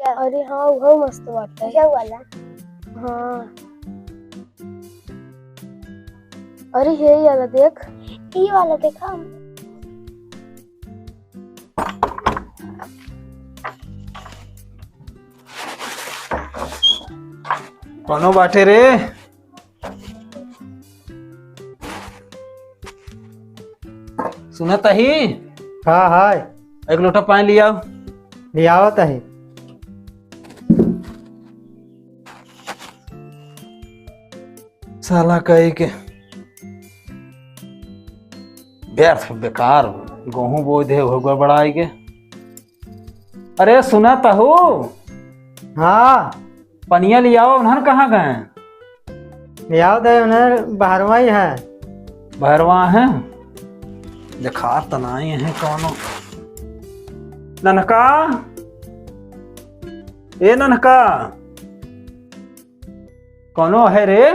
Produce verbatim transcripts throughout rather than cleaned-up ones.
अरे हाँ, उहो मस्त बाटे। यह वाला। हाँ। अरे हे, ये वाला देख। ये वाला देखा। कौनो बाटे रे? सुनत ही? हाँ, हाय। एक लोटा पानी लियाव। लियावत ही। साला कही के व्यर्थ बेकार गोहूं बोए दे, हो गड़बड़ाई के। अरे सुना तहु। हाँ। पनिया लियावा, उन्हन कहाँ गए? लियावा दे, उन्हन बहरवा ही है। बहरवा है? देखा त नाई है कौनो। ननका, ए ननका, कौनो है रे?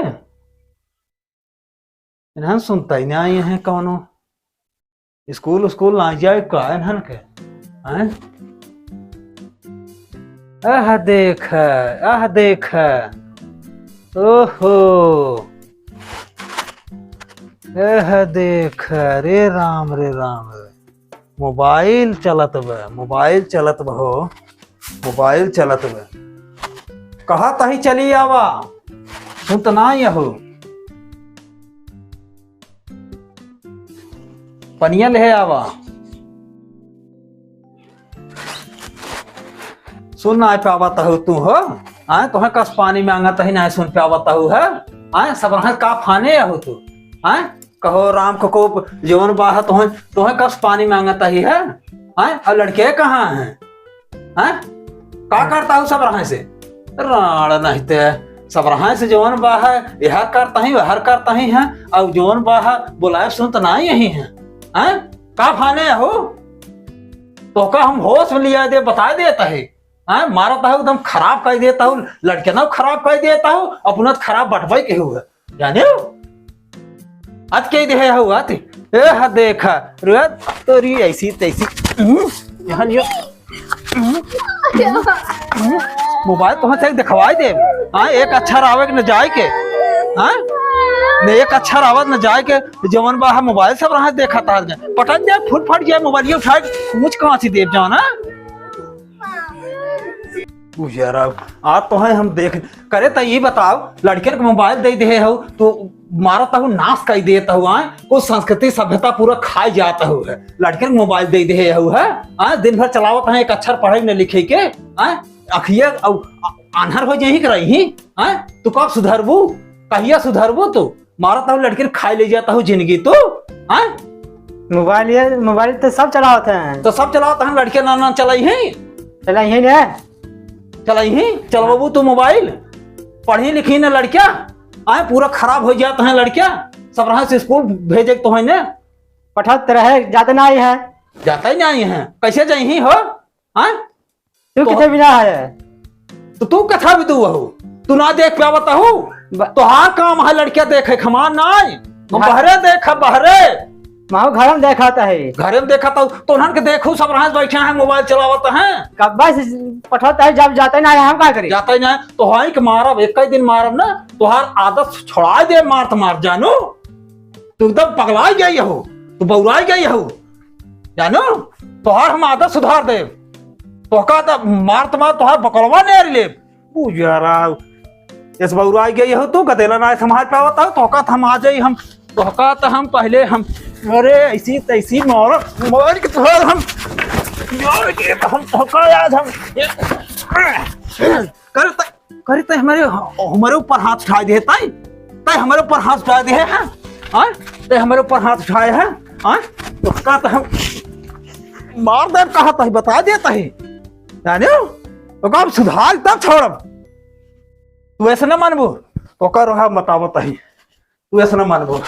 इन्हन सुनता ही नाई है कौनो। स्कूल, स्कूल ना जाए का इन्हन के? हैं? आह देख, आह देख। ओहो। आह देख, रे राम, रे राम। मोबाइल चलत बा, मोबाइल चलत बा हो। मोबाइल चलत बा। कहा तही चली आवा, सुनत नाई अहू। पनिया लेहे आवा। सुन नाई पावत अहू तू हो। आय, तोहे कस पानी मांगत ही, नाई सुन पावत अहू है। आय, सब रहा का फाने अहू तू। आय, कहो राम को कोप जवन बाह तोहे, तोहे कस पानी मांगत ही है। आय, और लड़के कहाँ हैं? हैं? का करत अहू सब रहा से? राड़ नहीं ते, सब रहा से जवन बाह, यह करत ही, वह करत ही है, और जवन बाह, बोलाए सुनत नाई यही है। हैं? का फाने अहू? तोहका हम होश में लिया दे, बताए देत ही। हैं? मारत अहू एकदम खराब कइ देत अहू, लड़के ना खराब कइ देत अहू, अपना त खराब बटवाई के हुए। जाने हो? अत के देहे हो अत? ए हा देखा, रे तोरी ऐसी तैसी। हम्म, यहाँ लियो। हम्म, हम्म, मोबाइल तोहन से देखवाई दे। हाँ, एक अक्षर आवे के न जाए के। हाँ? न एक अक्षर आवत न जाए के, जवन बाह मोबाइल सब रहा देखत है। पटक दे, फूट फट जाए मोबाइल, ये उठाए, मुझ कहाँ से देव जाना? बुझ यार, अब आज तोहे हम देख, करे त ई बताओ, लड़के के मोबाइल दे देहे हो, तो मारत हो, नाश कइ देत हो, आय? कुछ संस्कृति सभ्यता पूरा खाइ जात हो है। लड़के के मोबाइल दे देहे हो है, आय? दिन भर चलावत है, एक अक्षर पढ़े न लिखे के, आय? अखिया अउ आ-, आन्हर होइ जाही के रही, आय? तू कब सुधरबू? कहिया सुधरबू तू? मारत हो लड़के खाइ ले जात हो जिंदगी तू, आय? मोबाइल ये, मोबाइल तो सब चलावत हैं। तो सब चलावत हैं, लड़के ना, ना चलाई हैं। चलाई हैं ने? चलाई ही, चलवाबू तू मोबाइल? पढ़ी लिखी न लड़किया, आय पूरा खराब होइ जात हैं लड़किया, सब रहा से स्कूल भेजे के तो है ने। पठत रहे, जाते नाई है। जाता ही नाई है, कैसे जाई ही हो? हाँ? तू तो किथे बिना है? तो तू कथा भी तू हो, तू ना देख पावत हो? ब- तोहार काम है लड़किया देखे, हमार नाई। हम हाँ। बहरे देख, बहरे। महू घर में देखात है। घर में देखात है, तोहन के देखू सब रहा बैठे हैं, मोबाइल चलावत हैं। कब बस पठौत है, जब जाते ना है, हम का करी? जाते ना है, तोहई के मारब, एक ही दिन मारब ना, तोहार आदत छोड़ाइ दे, मारत मार जानू। तू एकदम पगलाइ गई हो, तू बौराइ गई हो, जानू, तोहार हम आदत सुधार देब। तोहका त मारत मार, तोहार बकलवा नेर लेब। बुझारा, एस बौराइ गई हो तू, गदेला ना संभाल पावत हो, तोहका त हम आ जाई, हम, तोहका त हम पहले हम, अरे, ऐसी तैसी मार, मार के तोहर हम, मार के हम तोहका आज हम, ये, करे त, करे त हमरे, हमरे ऊपर हाथ उठाए दे, ताई, ताई हमरे ऊपर हाथ उठाए दे, हैं? हाँ? ताई हमरे ऊपर हाथ उठाए हैं, हाँ? तोहका त हम मार देब, कहा ताई, बता दे ताई, जाने हो? तोहका हम सुधार तब छोड़ब। तू ऐसे ना मानबो, तोहका रोहा बतावत ही, तू ऐसे ना मानबो।